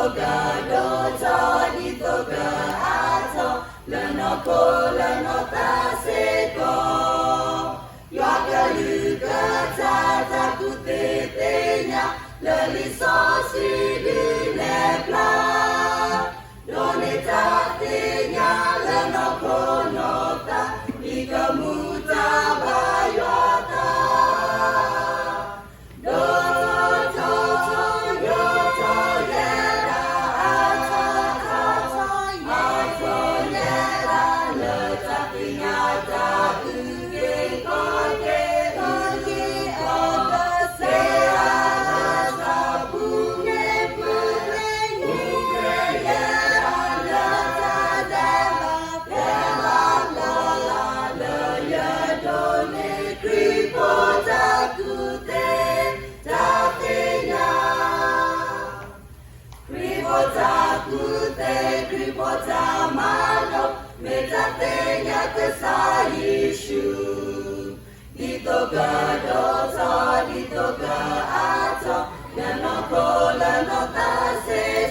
ဒိၣ်ထီၣ်ဒိၣ်ထီၣ်ဒ်သိးကအါထီၣ် လၢနီၢ်ခိလၢနီၢ်သးစ့ၢ်ကီး, ယွၤကလုၢ်ကထါတၢ်ကူၣ်သ့သ့ၣ်ညါ လၢလံာ်စီဆှံဒုးနဲၣ်ပျၢ် ဒိးန့ၢ်တၢ်သ့ၣ်ညါလၢနီၢ်ခိနီၢ်သး ဒ်ကမူၤတၢ်ဘၣ်ယွၤအသး ဒိၣ်ထီၣ်ထီၣ် ယိာ်ထီၣ်ယဲဒၣ် အါထီၣ်ထီၣ် အါထီၣ်ယဲဒၣ် လၢတၢ်သ့ၣ်ညါတၢ်အုၣ်က့ၤခီၣ်က့ၤ အုၣ်က့ၤအီၣ်က့ၤ ကဲအါထီၣ်ထီၣ် ပူၤဖျဲးပူၤဖျဲး ပူၤဖျဲးယဲဒၣ် လၢတၢ်ဒဲးဘး ဖဲဘၣ်ဖျါလၢ်လၢ် လၢယဒိးန့ၢ်ခရံာ်ဖိတၢ်ကူၣ်သ့ တၢ်သ့ၣ်ညါ ခရံာ်ဖိတၢ်ကူၣ်သ့ ခရံာ်ဖိတၢ်မၤလိ မ့ၢ်တၢ်သ့ၣ်ညါကစၢ်ယ့ၣ်ၡူး ဒ်သိးကဒိၣ်ထီၣ် ဒ်သိးကအါထီၣ် လၢနီၢ်ခိလၢနီၢ်သးစ့ၢ်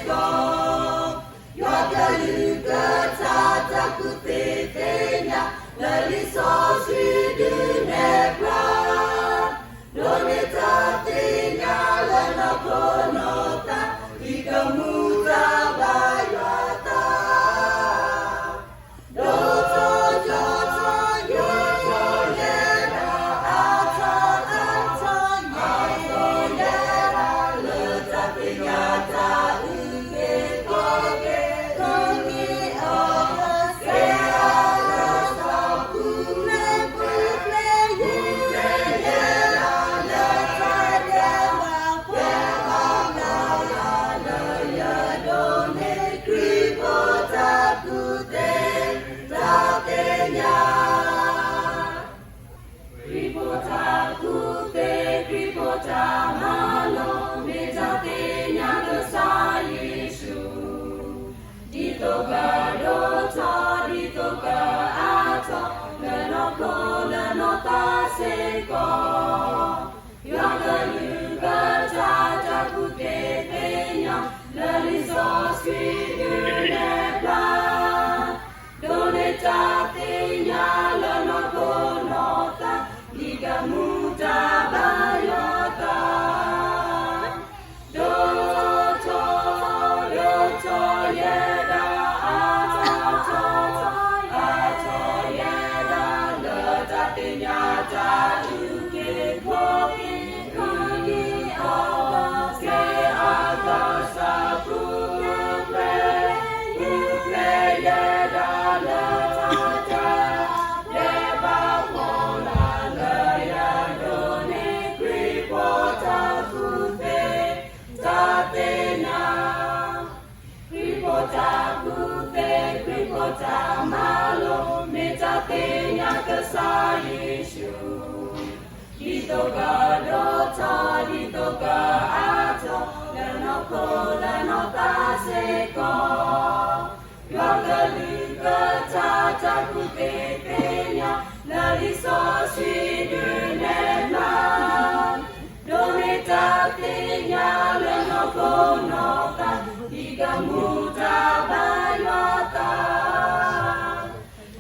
ကီး ယွၤကလုၢ်ကထါတၢ်ကူၣ်သ့သ့ၣ်ညါ လၢလံာ်စီဆှံဒုးနဲၣ်ပျၢ် ဒိးန့ၢ်တၢ်သ့ၣ်ညါလၢနီၢ်ခိနီၢ်သး ဒ်ကမူၤတၢ်ဘၣ်ယွၤအသး ဒိၣ်ထီၣ်ထီၣ် ယိာ်ထီၣ်ယဲဒၣ် အါထီၣ်အါထီၣ် အါထီၣ်ယဲဒၣ် လၢတၢ်သ့ၣ်ညါတၢ်အုၣ်က့ၤခီၣ်က့ၤ အုၣ်က့ၤအီၣ်က့ၤ ကဲအါထီၣ်ထီၣ် ပူၤဖျဲးပူၤဖျဲး ပူၤဖျဲးယဲဒၣ် လၢတၢ်ဒဲးဘး ဖဲဘၣ်ဖျါလၢ်လၢ် လၢယဒိးန့ၢ်ခရံာ်ဖိတၢ်ကူၣ်သ့ တၢ်သ့ၣ်ညါ ခရံာ်ဖိတၢ်ကူၣ်သ့ ခရံာ်ဖိတၢ်မၤလိ မ့ၢ်တၢ်သ့ၣ်ညါကစၢ်ယ့ၣ်ၡူး ဒ်သိးကဒိၣ်ထီၣ် ဒ်သိးကအါထီၣ် လၢနီၢ်ခိလၢနီၢ်သးစ့ၢ်ကီး ယွၤကလုၢ်ကထါတၢ်ကူၣ်သ့သ့ၣ်ညါ လၢလံာ်စီဆှံဒုးနဲၣ်ပျၢ် ဒိးန့ၢ်တၢ်သ့ၣ်ညါလၢနီၢ်ခိနီၢ်သး ဒ်ကမူၤတၢ်ဘၣ်ယွၤအသး ဒိၣ်ထီၣ်ထီၣ် ယိာ်ထီၣ်ယဲဒၣ် အါထီၣ်ထီၣ် အါထီၣ်ယဲဒၣ် လၢတၢ်သ့ၣ်ညါတၢ်အုၣ်က့ၤခီၣ်က့ၤ အုၣ်က့ၤအီၣ်က့ၤ ကဲအါထီၣ်ထီၣ် ပူၤဖျဲး ပူၤဖျဲးယဲဒၣ် လၢတၢ်ဒဲးဘး ဖဲဘၣ်ဖျါလၢ်လၢ် လၢယဒိးန့ၢ်ခရံာ်ဖိတၢ်ကူၣ်သ့ တၢ်သ့ၣ်ညါ ခရံာ်ဖိတၢ်ကူၣ်သ့ ခရံာ်ဖိတၢ်မၤလိ မ့ၢ်တၢ်သ့ၣ်ညါကစၢ်ယ့ၣ်ၡူး ဒ်သိးကဒိၣ်ထီၣ် ဒ်သိးကအါထီၣ် လၢနီၢ်ခိလၢနီၢ်သးစ့ၢ်ကီး ယွၤကလုၢ်ကထါတၢ်ကူၣ်သ့သ့ၣ်ညါ လၢလံာ်စီဆှံဒုးနဲၣ်ပျၢ် ဒိးန့ၢ်တၢ်သ့ၣ်ညါလၢနီၢ်ခိနီၢ်သး ဒ်ကမူၤတၢ်ဘၣ်ယွၤအသး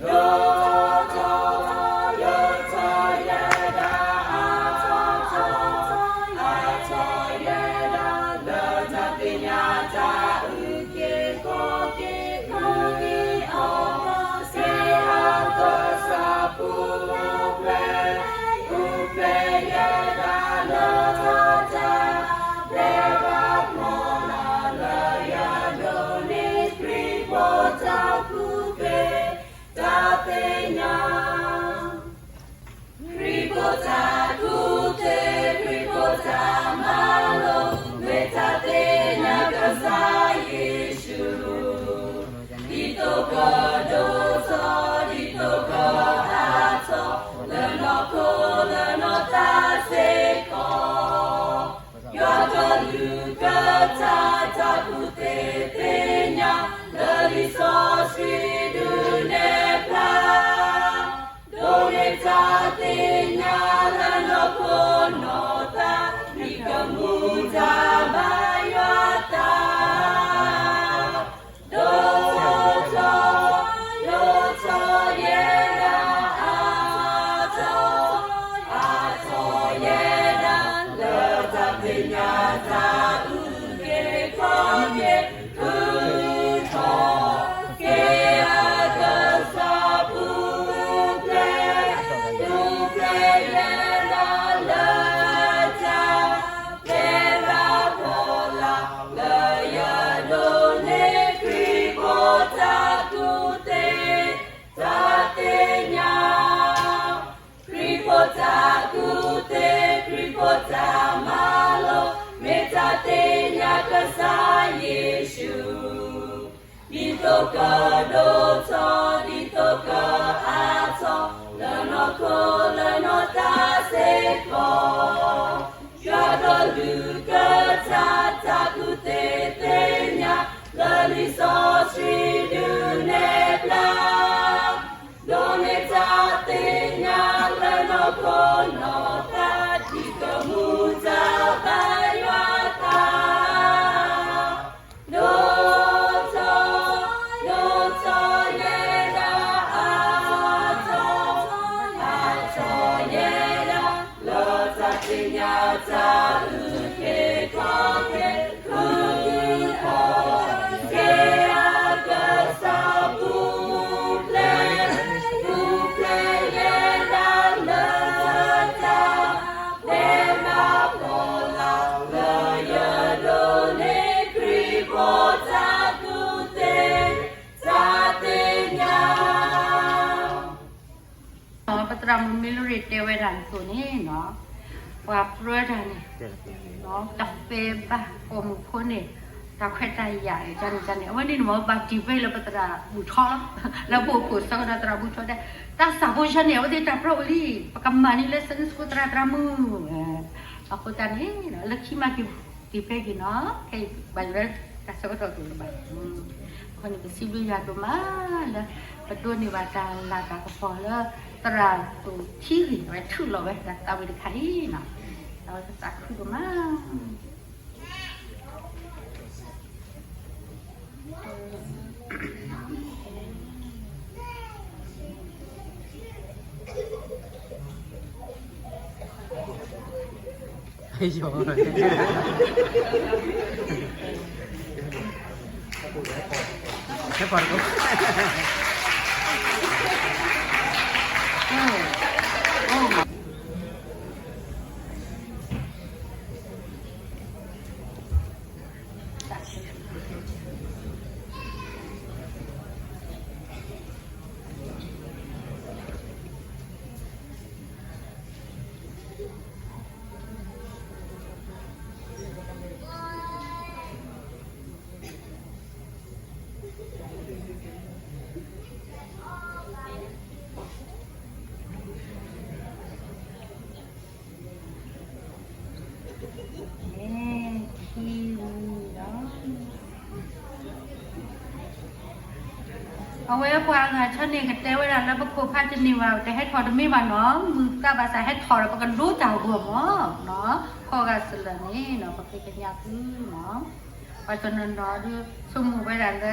ဒိၣ်ထီၣ်ထီၣ် ယိာ်ထီၣ်ယဲဒၣ် အါထီၣ်ထီၣ် အါထီၣ်ယဲဒၣ် လၢတၢ်သ့ၣ်ညါတၢ်အုၣ်က့ၤခီၣ်က့ၤ အုၣ်က့ၤအီၣ်က့ၤ ကဲအါထီၣ်ထီၣ် ပူၤဖျဲး ပူၤဖျဲးယဲဒၣ် လၢတၢ်ဒဲးဘး ဖဲဘၣ်ဖျါလၢ်လၢ် လၢယဒိးန့ၢ်ခရံာ် ကဒိၣ်ထီၣ်ဒ်သိးကအါထီၣ် လၢနီၢ်ခိလၢနီၢ်သးစ့ၢ်ကီး, ယွၤဒီးလုၢ်ကထါတၢ်ကူၣ်သ့သ့ၣ်ညါ လၢလံာ်စီဆှံဒုးနဲၣ်ဖျါ ဒိးန့ၢ်တၢ်သ့ၣ်ညါလၢနီၢ်ခိနီၢ်သး ဒ်သိးမူဒါဘၣ်ယွၤအသး, ဒိၣ်ထီၣ်, ဒိၣ်ထီၣ်ယဲဒၣ်အါထီၣ်, အါထီၣ်ယဲဒၣ် လၢတၢ်သ့ၣ်ညါတၢ်အုၣ်က့ၤခီၣ်က့ၤ ခူသူၣ်ခီၣ်က့ၤအကစၢ်ပူၤဖျဲး, ပူၤဖျဲးယဲဒၣ်လၢတၢ်ဒဲးဘးဖီလာ် လၢယဒိးန့ၢ်ခရံာ်ဖိတၢ်ကူၣ်သ့ တၢ်သ့ၣ်ညါ ပသရၣ်မုၣ်မ့လရ့ၤတဲဝဲဒၣ်အသိးန့ၣ်နီၤ, ပှၤပြၢတၢ်န့ၣ် တၢ်ပဲဘၣ်ပိာ်မုၣ်ဖိန့ၣ် တၢ်ခွဲးတၢ်ယာ်န့ၣ် ကန့ၣ်ကန့ၣ် အဝဲန့ၣ်မ့ၢ်ဘၣ်တံၢ်ဖဲလၢပသရၣ်ဘူၣ်ထီလီၤ, လၢပအိၣ်ဖှိၣ်ဆၢကတီၢ်သရၣ်ဘူၣ်ထီဒဲး, တၢ်စၢ်ဖိဆၢန့ၣ် အဝဲသ့ၣ်တၢ်ပြၢအိၣ်လံ, ပကမၤန့ၢ်လၢ Sunday School သရၣ်သရၣ်မုၣ် အဃိသတးန့ၣ် လၢခံမၤက့ၤတံၢ်ဖဲက့ၤနီၤ, ခဲအံၤဘၣ်ယိၣ်လၢတၢ်ဆၢကတီၢ်တအိၣ်လၢၤဘၣ်, အဃိန့ၣ် ပစံးဘျုးယွၤဒိၣ်မးလၢ ပဒိးန့ၢ်ဘၣ်တၢ်လၤတၢ်ကပီၤလၢ သရၣ်သိၣ်ထံဂ့ၤ အဝဲထုးလီၤဝဲဒၣ်သးဝံၣ်တခါအံၤနီၤ, အဝဲသးခုဒိၣ်မး အဝဲပှၤအဂၤဆၢန့ၣ် ကတဲဝဲဒၣ်လၢပခိၣ်ဖးတန့ၢ်ဘၣ် တဟဲထီၣ်တမ့ၢ်ဘၣ်နီၤ, မုာ်သးဘၣ်ဆၣ်ဟဲထီၣ်ဒီး ပကဒိတၢ်ဂီၤမီၤနီၤ, ခီဂာ်စလၢ်န့ၣ်နီၤ ပဃ့ကညးသုနီၤ, ပှၤတနီၤနီၤဒုး ဆိကမိၣ်ဝဲဒၣ်လၢ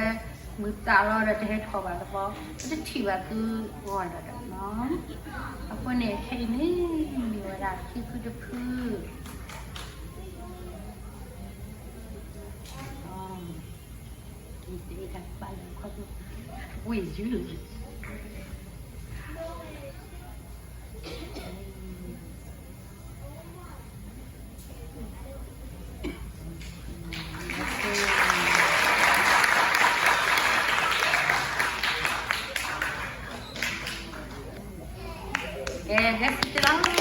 မုာ်သးလီၤဒီးတဟဲထီၣ်ဘၣ်တဘျီ, ပတထံၣ်ဘၣ်သုဂီၢ်ဒီးနီၤ, အဃိန့ၣ် ခဲအံၤန့ၣ် မ့ၢ်ဝဲဒၣ်ခံဖုတဖု ဝ့ၢ်ယုၢ် ကဲ ကဲ စံးလီၤ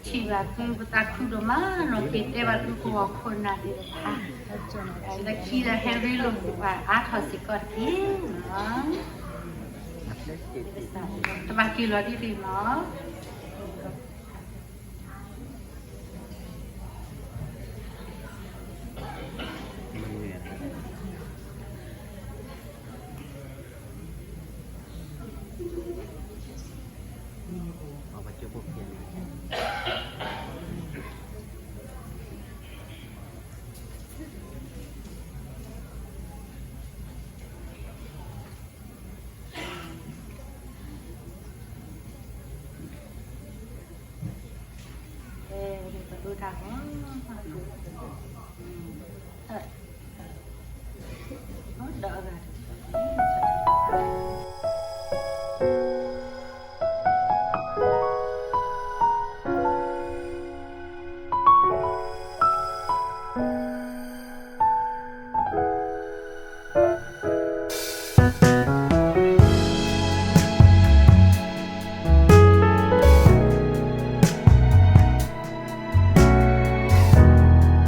ထံၣ်ဘၣ်သုပသးခုဒိၣ်မးနီၤ, က့ၤတဲဘၣ်သုကဝီၤခိၣ်နၢ်သ့ၣ်တဖၣ်, လၢခံဒီးဟဲရ့လိာ်မုာ်ပှၤအါထီၣ်စ့ၢ်ကီးတက့ၢ်နီၤ, တဘၣ်က့ၤလီၤဒ်န့ၣ်နီၤ. ပဒိၣ်တၢ်ဂီၤ, ဒီးအဂၤတ